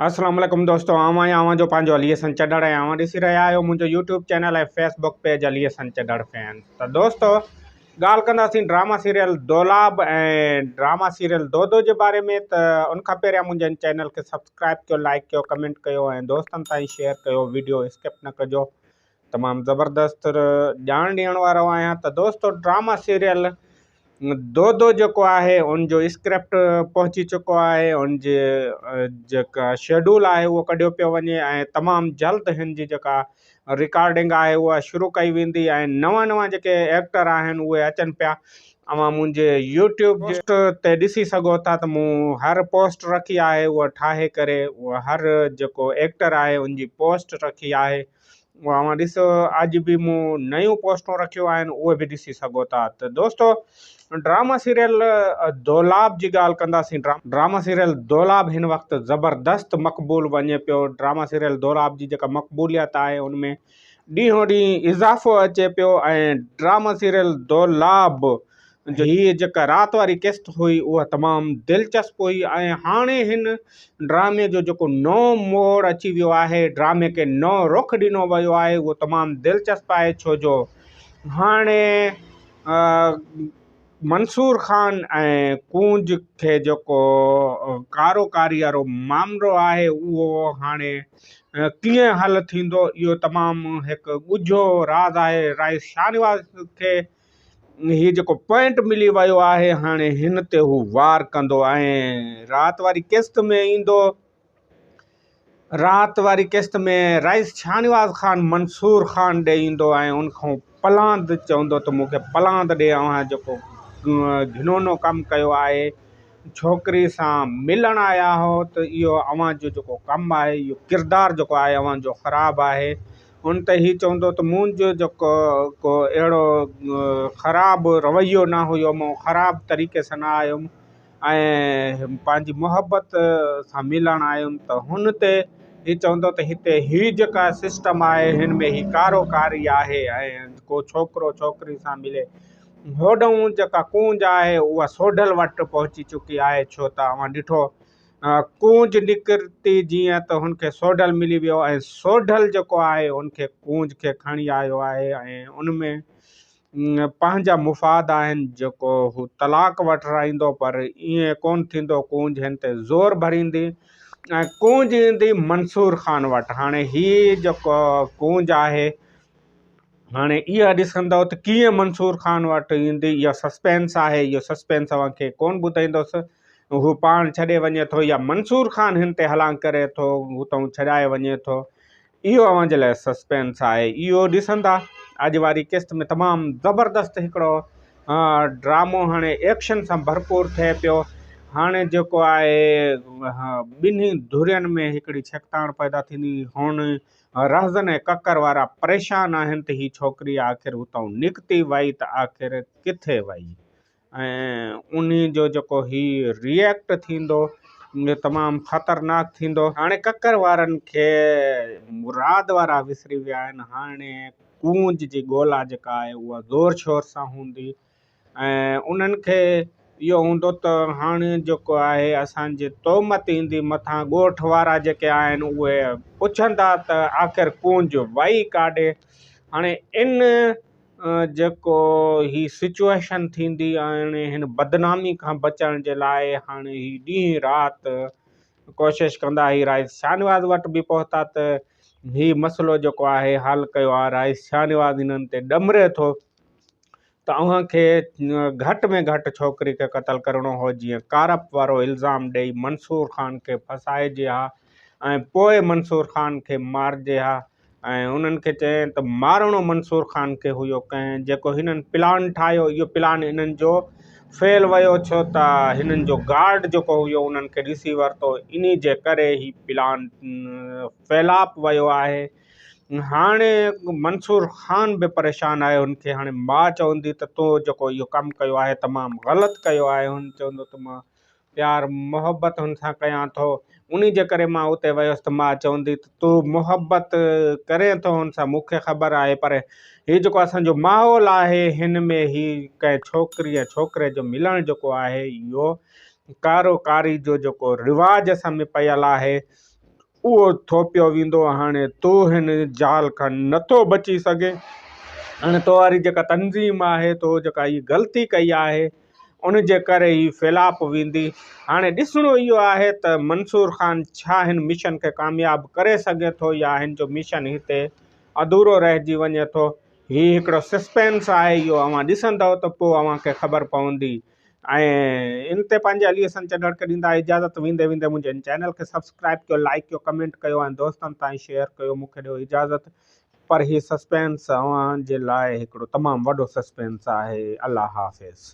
السلام عليڪم دوستو آئون آهيان اوهان جو پنهنجو علي حسن چڍڙ ۽ اوهان ڏسي رهيا آهيو منهنجو YouTube channel ۽ Facebook page Ali Hassan Chadhar fan ته دوستو ڳالهه ڪنداسين ڊراما سيريل دولاب ۽ ڊراما سيريل دودو جي باري ۾ ته ان کان پهريان منهنجي هن چينل کي سبسڪرائب ڪيو لائڪ ڪيو ڪمينٽ ڪيو ۽ دوستن تائين شيئر ڪيو ويڊيو اسڪپ نه ڪجو تمام زبردست ڄاڻ ڏيڻ وارو آهيان ته دوستو ڊراما سيريل دودو جيڪو آهي ان جو اسڪرپٽ پهچي چڪو آهي ان جي جيڪا شيڊول آهي اهو ڪڍيو پيو وڃي ۽ تمام جلد هن جي جيڪا رڪارڊنگ آهي اها شروع ڪئي ويندي ۽ نوان نوان جيڪي ايڪٽر آهن اهي اچن پيا اوهان منهنجي يوٽيوب پوسٽ تي ڏسي سگهو ٿا ته مون هر پوسٽ رکي آهي اها ٺاهي ڪري اها هر جيڪو ايڪٽر آهي ان جي پوسٽ رکي آهي اها اوهان ڏسو اڄ به مون نيون پوسٽون رکيون آهن اهي به ڏسي سگهو ٿا ته دوستو ڊراما سيريل دولاب جي ڳالهه ڪنداسين ڊراما سيريل دولاب هن وقت زبردست مقبول وڃي پيو ڊراما سيريل دولاب جي جيڪا مقبوليت آهي ان ۾ ڏينهون ڏينهن اضافو اچي پيو ۽ ڊراما سيريل دولاب جي هيء جيڪا رات واري قسط هئي اها تمام دلچسپ هئي ۽ هاڻي هن ڊرامي جو جيڪو نئون موڙ اچي ويو آهي ڊرامي کي نئون رخ ڏنو ويو آهي اهو تمام دلچسپ آهي ڇو جو هاڻي منصور خان ۽ ڪونج کي جيڪو ڪارو ڪاري وارو مامرو آهي اهو هاڻي ڪيئن حل ٿيندو اهو تمام هڪ ڳجهو راز آهي رئيس شاهنواز کي هي جيڪو پوائنٽ ملي ويو آهي هاڻي هن تي هو وار ڪندو ۽ رات واري قسط ۾ ايندو رات واري قسط ۾ رئيس شاهنواز خان منصور خان ڏي ايندو ۽ ان کان پلاند چوندو ته مون کي پلاند ڏي اوهان جيڪو گهنونو ڪم ڪيو آهي ڇوڪري سان ملڻ آيا هو ته اهو اوهان جو جيڪو ڪم آهي اهو ڪردار جيڪو آهي اوهان جو خراب آهي ان تي هي چوندو ته منهنجو جيڪو ڪو اهڙو خراب رويو نه هيو مون خراب طريقي سان نه آيم ۽ پنهنجي محبت سان ملڻ آيم ته هن تي هي چوندو ته هتي هي جيڪا سسٽم آهي هن ۾ هي ڪارو ڪاري آهي ۽ ڪو ڇوڪرو ڇوڪري سان ملي هوڏهون جيڪا ڪونج آهي اها سوڍل وٽ پهچي چڪي آهي ڇو ته اوهان ڏٺو ڪونج نڪرتي جيئن ته هن کي سوڍل ملي ويو ۽ سوڍل جيڪو آهي ان کي ڪونج کي کڻي آيو آهي ۽ ان ۾ پنهنجا مفاد آهن جيڪو هو طلاق وٺرائيندو پر ائين ڪونه ٿيندو ڪونج هن تي زور ڀريندي ۽ ڪونج ايندي منصور خان وٽ هاڻي هي جيڪو ڪونج آهي هاڻي اها ڏسندو ته ڪيئن منصور خان وٽ ايندي اها سسپينس آهي اهو سسپينس اوهان کي ڪونه ٻڌائيندس هو پاڻ ڇڏي وڃي ٿو يا منصور خان هن تي هلان ڪري ٿو هتان ڇڏائي وڃي ٿو اهو اوهان جي لاء سسپينس آهي اهو ڏسندا اڄ واري قسط ۾ تمام زبردست هڪڙو ڊرامو هاڻي ايڪشن سان ڀرپور ٿئي پيو هاڻي جيڪو آهي ٻنهي ڌرين ۾ هڪڙي ڇڪتاڻ پيدا ٿيندي هن رهزن ۽ ڪڪر وارا پريشان آهن ته هي ڇوڪري آخر هتان نڪتي وئي ته آخر ڪٿي وئي ۽ انهي جو جيڪو هي ريئيڪٽ ٿيندو اهو تمام خطرناڪ ٿيندو. هاڻي ڪڪر وارن کي مراد وارا وسري ويا آهن هاڻي ڪونج جي ڳولا جيڪا آهي اها زور شور سان هوندي ۽ انهن کي اهو هوندو ته هاڻي جيڪو آهي اسان جي تهمت ايندي مٿان ڳوٺ وارا جيڪي آهن اهي پڇندا ته آخر ڪونج وئي ڪاڏي هاڻي ان جيڪو هي سچوئيشن ٿيندي هاڻي هن بدنامي کان بچڻ جي لاء هاڻي هي ڏينهن رات ڪوشش ڪندا هي رائيس شاهنواز وٽ به پهتا ته هي مسئلو جيڪو آهي حل ڪيو آهي رائيس شاهنواز هنن تي ڏمري ٿو ته اوهان کي گهٽ ۾ گهٽ ڇوڪري کي قتل ڪرڻو هو جيئن ڪارپ وارو الزام ڏئي منصور خان کي ڦسائجي ها ۽ پوء منصور خان کي مارجي ها ۽ انهن کي چيائين ته مارڻو منصور خان کي هيو ڪنهن جيڪو هنن پلان ٺاهيو اهو پلان انهن جو فيل ويو ڇو ته هنن جو گارڊ جيڪو هيو انهن کي ڏسي ورتو انهي جي ڪري هي پلان فيلاپ ويو آهي هاڻي منصور خان به پريشان آهي هن کي هاڻي ماء چوندي ته تو جيڪو اهو ڪم ڪيو آهي تمام غلط ڪيو آهي هن چوندو ته مان پيار محبت هن سان ڪيان ٿو انهي جي ڪري مان اتي ويس ته ماء چوندي ته تو محبت ڪرين ٿو هن سان مون کي خبر آهي پر هي جيڪو اسان جو ماحول آهي هن ۾ هي ڪنهن ڇوڪري يا ڇوڪري جو ملڻ جيڪو آهي اهو ڪارو ڪاري جو جيڪو رواج اسان ۾ پيل آهي. اهو ٿوپيو ويندو هاڻي تون هن جال کان نٿو بچي سگهين هاڻي تو واري جيڪا تنظيم آهي تو جيڪا هي غلطي ڪئي آهي ان جي ڪري هي فلاپ ويندي هاڻي ڏسڻو اهو آهي ته منصور خان ڇا هن مشن کي ڪامياب ڪري سگهي ٿو يا هن جو مشن هتي اڌورو رهجي وڃي ٿو هي هڪڙو سسپينس آهي اهو اوهان ڏسندؤ ته پوء اوهان کي خبر پوندي ۽ ان تي پنهنجي علي حسن چڍڙ کي ڏيندا اجازت ويندي ويندي منهنجي هن چينل کي سبسڪرائب ڪيو لائڪ ڪيو ڪمينٽ ڪيو ۽ دوستن تائين شيئر ڪيو مون کي ڏيو اجازت پر هي سسپينس اوهان جي لاء هڪڙو تمام وڏو سسپينس آهي الله حافظ.